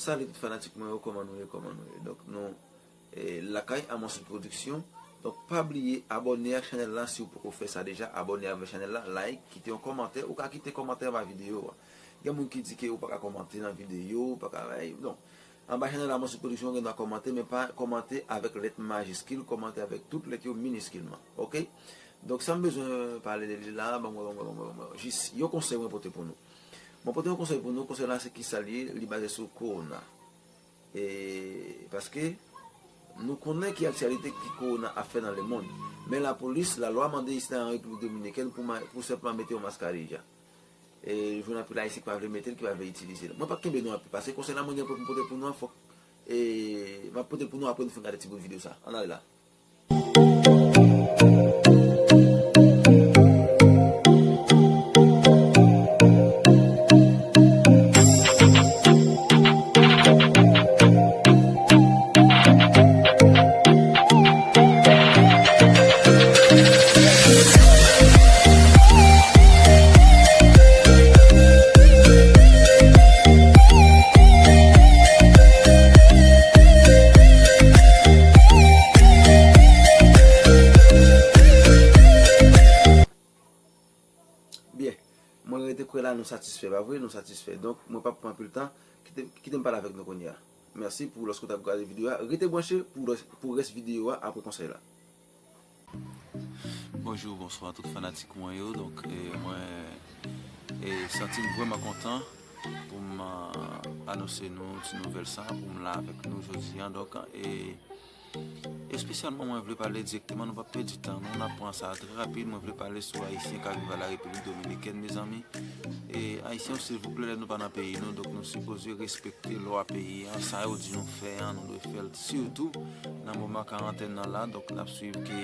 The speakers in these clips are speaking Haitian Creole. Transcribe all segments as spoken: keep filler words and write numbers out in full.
Salut tout fanatik mwen yo, kòman nou ye, kòman nou ye? Donk nou e, lakay Amon Sud Production. Donk pa bliye abòne ak chanèl la si w poko fè sa deja. Abòne avèk chanèl la, like, kite yon kòmantè. Ou ka kite kòmantè anba videyo a. Gen moun ki di ke ou pa ka kòmante nan videyo, ou pa ka bay. Donk, anba chanèl Amon Sud Production, ou gen dwa kòmante, men pa kòmante avèk lèt majiskil, kòmante avèk tout lèt yo miniskilman. Oke? Donk sa m bezwen pale de li la, ban mwen, ban mwen, ban mwen, ban mwen. Jis yon konsèy mwen pote pou nou. Mwen pote yon konsèy pou nou, konsèy la se kisa l ye, li baze sou kowona. E, paske nou konnen ki aktyalite ki kowona ap fè nan lemonn. Men lapolis, lalwa mande isit an Repiblik Dominikèn pou, ma- pou senpleman mete yon maskarija. E, jwenn anpil Ayisyen ki pa vle mete l, ki pa vle itilize l. Mwen p ap kenbe nou anpil, paske konsèy la mwen gen pou m pote pou nou an, fòk, e, m ap pote l pou nou apre nou fin gade ti bout videyo sa. Ann ale la. Byen. Mwen rete kwè la, nou satisfè, pa vre? Nou satisfè. Donk, mwen p ap pran anpil tan. Kite, kite m pale avèk nou kounye a. Mèsi pou lòske w t ap gade videyo a. Rete branche pou, lòs- pou rès videyo a apre konsèy la. Bonjou, bonswa tout fanatik mwen yo. Donk, e, mwen e, santi m vrèman kontan pou m a, anonse nou ti nouvèl sa, pou m la avèk nou jodi a. Donk, e, espesyalman, mwen vle pale dirèkteman, nou p ap pèdi tan, non, n ap pran sa trè rapid. Mwen vle pale sou Ayisyen k ap viv a la Repiblik Dominikèn, mezanmi. E, Ayisyen, silvouplè, lè nou pa nan peyi nou, donk nou sipoze respekte lwa peyi a. Sa yo di nou fè a, nou dwe fè l, sitou nan moman karantèn nan la. Donk, n ap swiv ke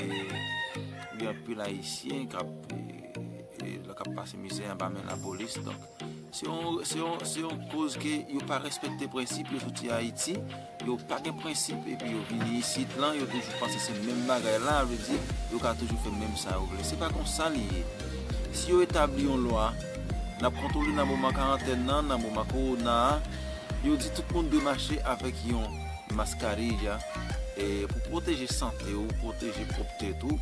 gen anpil Ayisyen k ap, e, e, k ap pase mizè anba men lapolis. Donk, se yon, se yon, se yon koz ke yo pa respekte prensip, yo soti Ayiti, yo pa gen prensip, epi yo vini isit lan, yo toujou panse se menm bagay la, vle di, yo ka toujou fè menm sa yo vle. Se pa konsa li ye. Si yo etabli yon lwa, n ap kontwole nan moman karantèn nan, nan moman kowona a, yo di tout moun dwe mache avèk yon maskarija, e, pou pwoteje sante w, pwoteje pwòp tèt ou,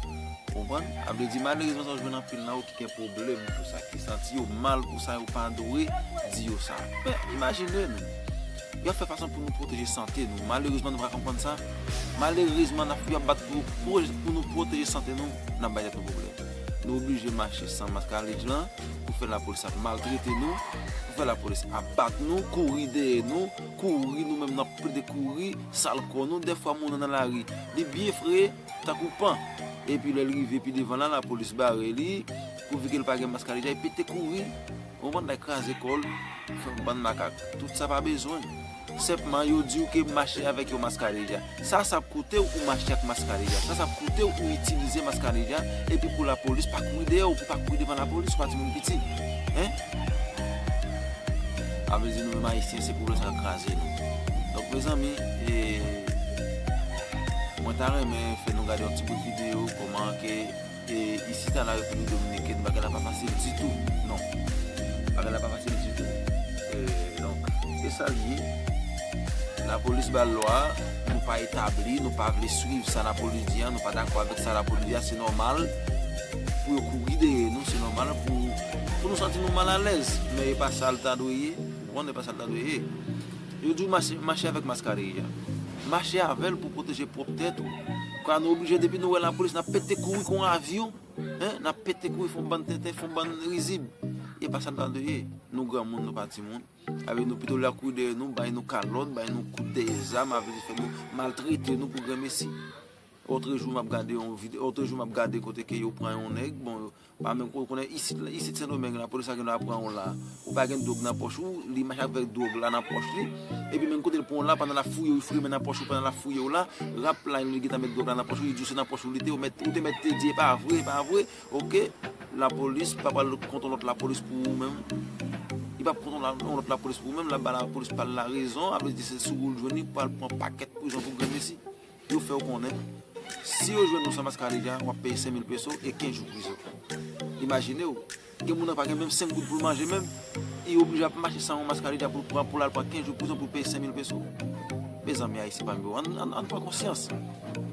konprann? A vle di, malerezman, sa w jwenn anpil nan yo ki gen pwoblèm pou sa, ki santi yo mal pou sa, yo pa dwe di yo sa. Men, imajine nou, y ap fè fason pou nou pwoteje sante nou. Malerezman, nou pa konprann sa. Malerezman, n ap, y ap bat pou, pou, pou nou pwoteje sante nou, n ap bay tèt nou pwoblèm. Nou oblije mache san maskarij lan, pou fè lapolis ap maltrete nou, pou fè lapolis ap bat nou, kouri dèyè nou, kouri, nou menm n ap plede kouri, sal kò nou. Dèfwa moun nan lari, li byen fre, tankou pan. Epi lè l rive pi devan la, lapolis bare li, pouvi ke l pa gen maskarija, li pete kouri. Ou konprann, l al kraze kò l, fè yon bann makak. Tout sa pa bezwen. Senpman, yo di w ke mache avèk yon maskarija. Sa, sa ap koute w pou mache ak maskarija. Sa, sa ap koute w pou itilize maskarija. Epi pou lapolis pa kouri dèyè w, pou pa kouri devan lapolis, ou pa timoun piti. Hein? A vle di nou menm Ayisyen, se pwoblèm sa k ap kraze nou. Donk, mezanmi, e, mwen ta renmen fè nou gade yon ti bout videyo, kòman ke e, isit a la Repiblik Dominikèn, bagay la pa fasil ditou. Non. Bagay la pa fasil ditou. E, donk, se sa l ye. Lapolis ba l lwa, nou pa etabli, nou pa vle swiv sa lapolis di a, nou pa dakò avèk sa lapolis di a, se nòmal pou yo kouri dèyè nou, se nòmal pou, pou nou santi nou malalèz. Men e pa sa l ta dwe ye, ou konprann, e pa sa l ta dwe ye. Yo di w mache, mache avèk maskarija. Mache avè l pou pwoteje pwòp tèt ou. Kwa nou oblije, depi nou wè lapolis, n ap pete kouri kon avyon. Hein? N ap pete kouri, fè yon bann tenten, fè yon bann rizib. E pa sa n pral de ye. Nou granmoun, nou pa timoun. Avè nou pito la kouri dèyè nou, bay nou kalòt, bay nou kout dèyè zam, avè fè nou maltrete nou pou granmesi. Otrejou m ap gade yon vide-, otrejou m ap gade kote ke yo pran yon nèg, bon, pa menm ko-, konnen isit, isit Sendomeng, lapolis la gen dwa pran w la. Ou pa gen dwòg nan pòch ou, li mache avèk dwòg la nan pòch li. Epi menm kote l pran w la, pandan l ap fouye w, li foure men nan pòch ou, pandan l ap fouye w la, rap la, li gentan met dwòg la nan pòch ou, li di w se nan pòch ou li te, ou mèt, ou te mèt te di e pa vre, e pa vre. Oke, lapolis pa pral kont yon lòt lapolis pou ou menm. Li p ap kont yon la-, yon lòt lapolis pou ou menm, l ap ba lapolis pa l la rezon, a vle di se sou ou l jwenn li, pou al pran pakèt prizon pou granmesi. Yo fè w konnen, si yo jwenn ou san maskarija, w ap peye senk mil peso e kenz jou prizon. Imajine w, gen moun nan pa gen menm senk goud pou l manje menm. Li oblije ap mache san yon mascarilla pou l pran, pou l al pran kenz jou prizon pou l peye senk mil peso. Mezanmi, Ayisyen pa m yo, ann, ann, ann pran konsyans.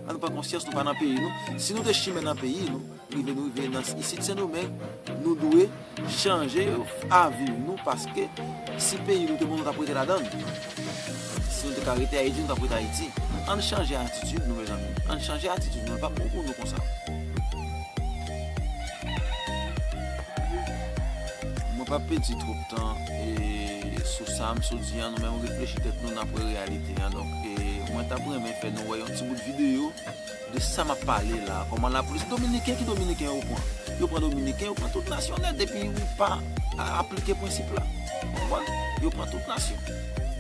Ann pran konsyans, nou pa nan peyi nou. Si nou te chimè nan peyi nou, rive nou rive nan isit Sendomeng, nou dwe chanje avi nou, paske si peyi nou te bon, nou t ap rete ladan l. Si nou te ka rete Ayiti, nou t ap rete Ayiti. Ann chanje atitid nou, mezanmi. Ann chanje atitid nou, li p ap bon pou nou konsa. Mwen p ap pèdi twòp tan, e, sou sa m sot di an, nou menm reflechi tèt nou, n ap wè reyalite an. Donk, e, mwen t ap renmen fè nou wè yon ti bout videyo de sa m ap pale la. Kòman lapolis dominiken, ki dominiken yo pran? Yo pran dominiken, yo pran tout nasyon nèt, depi ou pa a-, aplike prensip la. Ou konprann? Yo pran tout nasyon.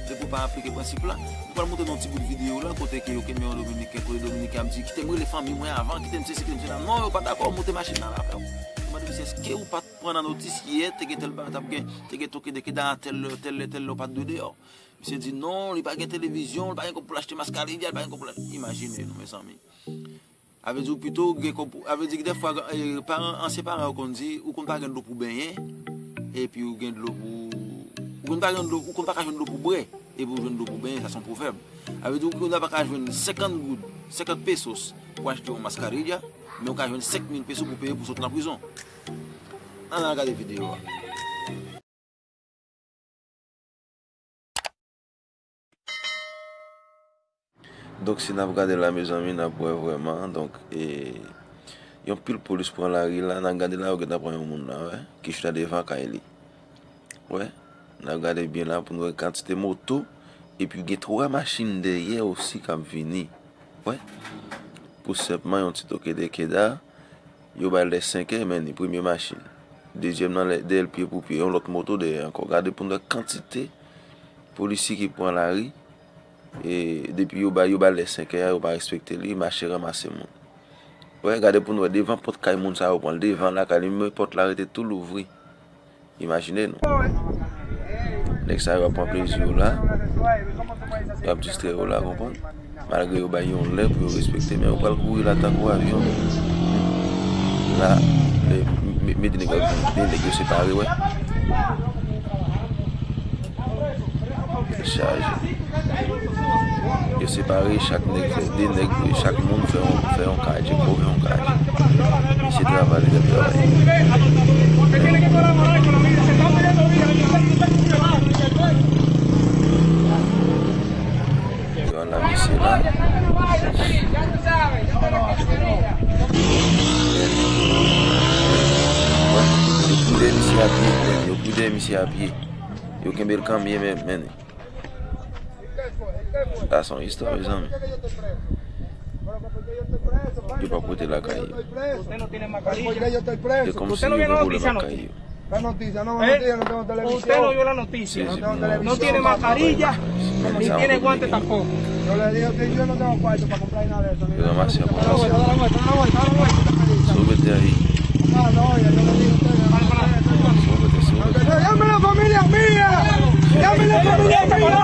Depi ou pa aplike prensip la, m pral montre nou yon ti bout videyo la, kote ke yo kenbe yon dominiken, kote dominiken ap di, "Kite m rele fanmi mwen avan, kite m sesi, kite m sela." Non, yo pa dakò, monte machin nan avè w. Yo mande misye, "Èske ou pa t pran nan notis yè, te gen tèl bagay t ap gen, te gen toke de keda, tèl lè, tèl lè, tèl lè, ou pa t dwe deyò?" Misye di non, li pa gen televizyon, li pa gen kòb pou l achte mascarilla, li pa gen kòb pou l achte. Imajine nou, mezanmi. A vle di ou pito gen kòb pou, a vle di ki dèfwa, e, paran, ansyen paran yo konn di, ou konn pa gen dlo pou benyen, epi ou gen dlo pou, ou konn pa gen dlo, ou konn pa ka jwenn dlo pou bwè, epi ou jwenn dlo pou benyen, sa se yon pwovèb. A vle di ou konn pa ka jwenn senkant goud, senkant pesos pou achte yon mascarilla, men ou ka jwenn senk mil peso pou peye pou sot nan prizon. Ann al gade videyo a. Donk, si n ap gade la, mezanmi, n ap wè vrèman, donk, e, yon pil polis pran lari la, n ap gade la, yo gentan pran yon moun la, wè, ki chita devan kay li. Wè, n ap gade byen la pou n wè kantite moto, epi gen twa machin dèyè osi k ap vini. Wè, pou senpman yon ti toke de keda, yo ba l dè senkè, men ni premye machin. Dezyèm nan lè, dèyè l pye pou pye, yon lòt moto dèyè ankò. Gade pou n wè kantite polisye ki pran lari, e depi yo ba, yo ba l dè senkè a, yo pa respekte li, mache ranmase moun. Wè, gade pou n wè, devan pòt kay moun sa yo pran l, devan lakay li, men pòt la rete tou louvri. Imajine nou. Nèg sa yo ap pran plezi yo la. Y ap distrè yo la, konprann? Malgre yo bay yon lè pou yo respekte, men yo pral kouri la tankou avyon. La, e, m-, m-, mete nèg yo, de nèg yo separe, wè. Chaje. Yo separe, chak nèg fè de nèg, chak moun fè yon, fè yon kay, Djeko fè yon kay. Misye travay, li ap travay. Yo al la, misye la. Yo kou dèyè misye a pye, yo kou dèyè misye a pye. Yo kenbe l kanmenm, men, men. Sa se yon istwa, mezanmi. Yo p ap rete lakay yo. E kòmsi yo gen pwoblèm ak kay yo. Eh, usted no vio la noticia. Se, se pou mwen, yo gen pwoblèm ak kay yo. Nèg sa yo gen. Yo ranmase yon pwoblèm. Si w mete a, si w mete, si w mete. Llame la familia mía. Llame la familia mía.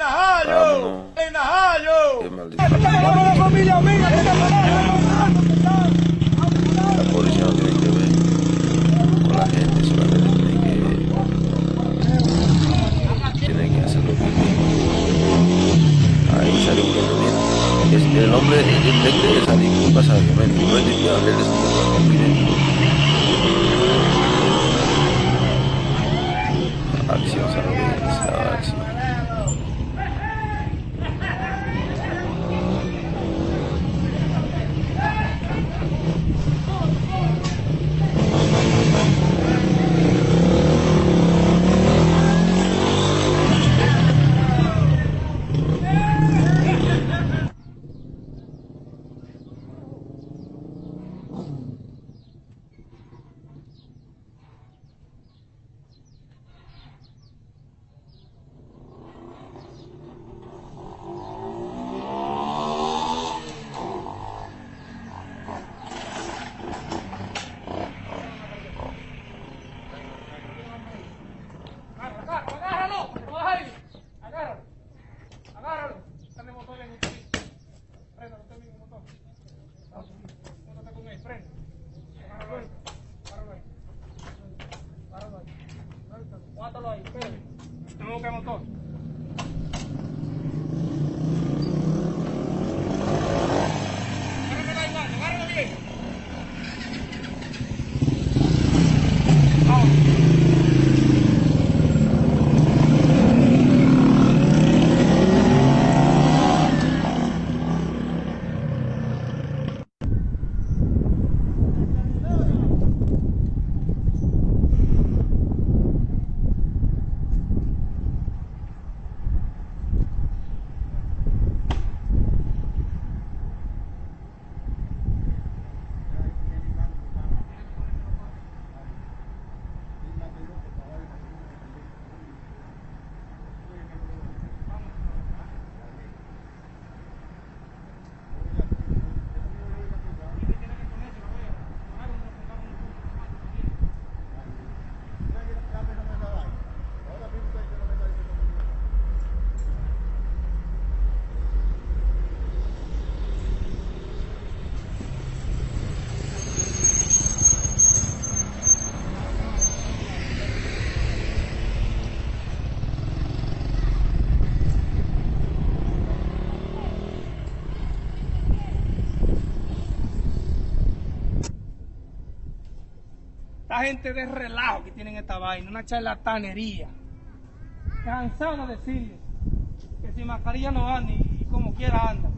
Ah, non. E maldito. La policía no tiene que ver con la gente, solamente tiene que, tiene que hacer lo que tiene. Ahí salió huyendo, mira. Es, el hombre, el, el, el, el salió, ¿qué pasa? Yo me, yo me metí a hablar de su Aksyon sa yo ye, sa yo aksyon. Espérame. Tengo que montar. Esta gente de relajo que tienen esta vaina, una charlatanería. Cansado de decirle que sin mascarilla no ande y como quiera anda.